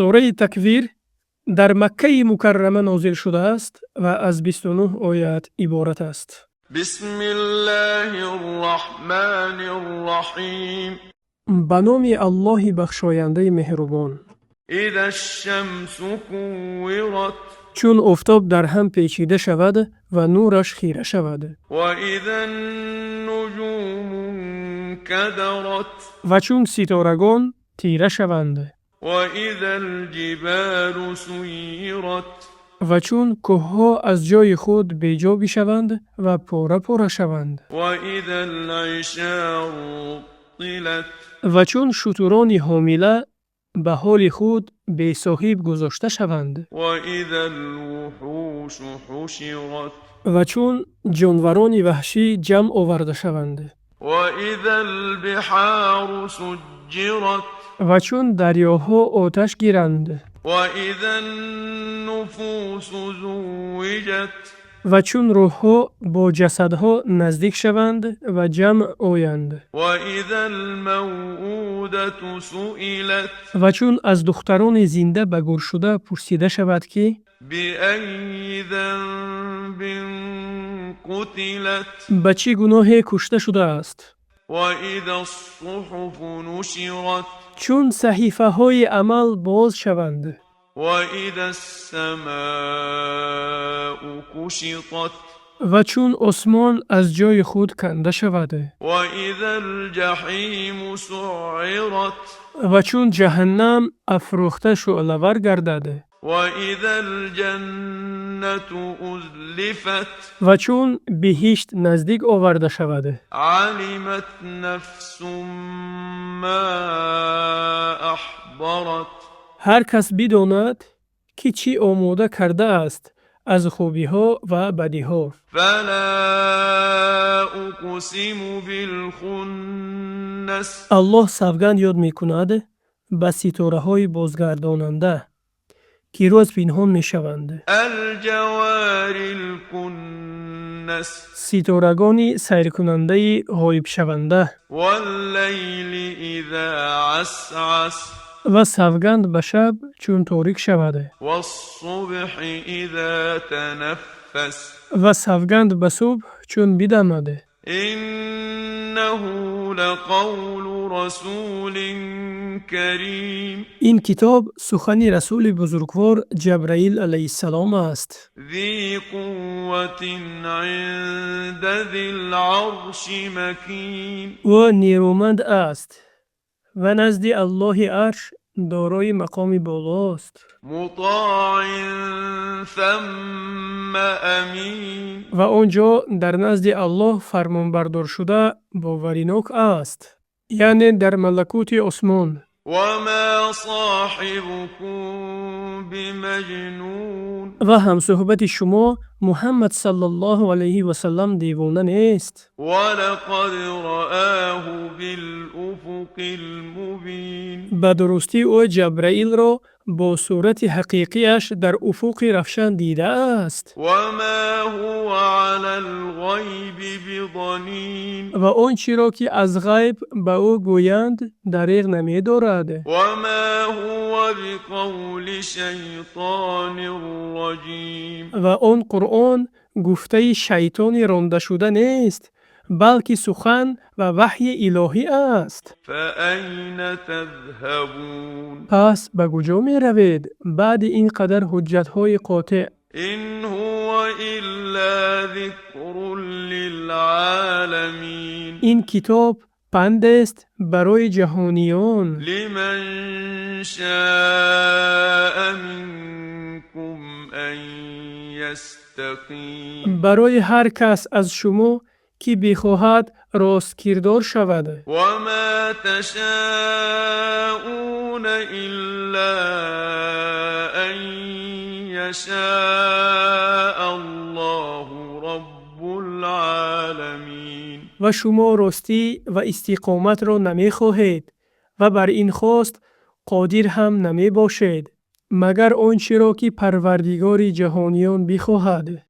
Сураи Таквир дар Маккаи Мукаррама нозил шудааст ва аз 29 оят иборат аст. بسم الله الرحمن الرحيم. Ба номи Аллоҳи бахшояндаи меҳрубон. إذا الشمس كورت. Чун офтоб дар ҳам печида шавад ва нураш хира шавад. وإذا النجوم انكدرت. Ва чун ситорагон тира шаванд. وإذا الجبال سيرت. Ва чун кӯҳҳо аз ҷойи худ беҷо бишаванд ва пора пора шаванд. وإذا العشار عطلت. Ва чун шутурони ҳомила ба ҳоли худ бесоҳиб гузошта шаванд. وإذا الوحوش حشرت. Ва чун ҷонварони ваҳшӣ ҷамъ оварда шаванд. وإذا البحار سجرت. Ва чун дарёҳо оташ гиранд. وإذا النفوس زوجت. Ва чун рӯҳҳо бо ҷасадҳо наздик шаванд ва ҷамъ оянд. وإذا الموءودة سئلت. Ва чун аз духтарони зинда ба гӯр шуда пурсида шавад, ки بأي ذنب قتلت. Ба чӣ гуноҳе кушта шудааст. وإذا الصحف نشرت. Чун саҳифаҳои амал боз шаванд. وإذا السماء كشطت. Ва чун осмон аз ҷои худ канда шавад. وإذا الجحيم سعرت. Ва чун ҷаҳаннам афрӯхта шӯълавар гардад. وإذا الجنة أزلفت. Ва чун биҳишт наздик оварда шавад. علمت نفس ما أحضرت. Ҳар кас бидонад, ки чӣ омода кардааст аз хубиҳо ва бадиҳо. فلا أقسم بالخنس. Аллоҳ савганд ёд мекунад ба ситораҳои бозгардонанда, ки рӯз пинҳон мешаванд. الجوار الكنس. Ситорагони сайркунандаи ғоибшаванда. والليل إذا عسعس. Ва савганд ба шаб, чун торик шавад. والصبح إذا تنفس. Ва савганд ба субҳ, чун бидамад. إنه لقول رسول كريم. Ин китоб сухани расули бузургвор Ҷабраил алайҳиссалом аст. ذي قوة عند ذي العرش مكين. Ӯ нерӯманд аст ва назди Аллоҳи арш дорои мақоми болост. مطاع ثم أمين. Ва он ҷо дар назди Аллоҳ фармонбардоршуда боваринок аст, яъне дар малакути осмон. وما صاحبكم بمجنون. Ва ҳамсӯҳбати шумо Муҳаммад саллаллоҳу алайҳи васаллам девона нест. ولقد رآه بالأفق المبين. Ба дурустӣ ӯ Ҷабраилро бо сурати ҳақиқияш дар уфуқи равшан дидааст. وما هو على الغيب بضنين. Ва он чиро, ки аз ғайб ба ӯ гӯянд, дареғ намедорад. وما هو بقول شيطان رجيم. Ва он Қуръон гуфтаи шайтони рондашуда нест, балки сухан ва ваҳйи илоҳӣ аст. فأين تذهبون؟ Пас ба куҷо меравед баъди ин қадар ҳуҷҷатҳои қотеъ? إن هو إلا ذكر للعالمين. Ин китоб пандест барои ҷаҳониён. لمن شاء منكم أن يستقيم. Барои ҳар кас аз шумо, ки бихоҳад росткирдор шавад. وما تشاءون إلا أن يشاء الله رب العالمين. Ва шумо ростӣ ва истиқоматро намехоҳед ва бар ин хост қодир ҳам намебошед, магар он чиро, ки Парвардигори ҷаҳониён бихоҳад.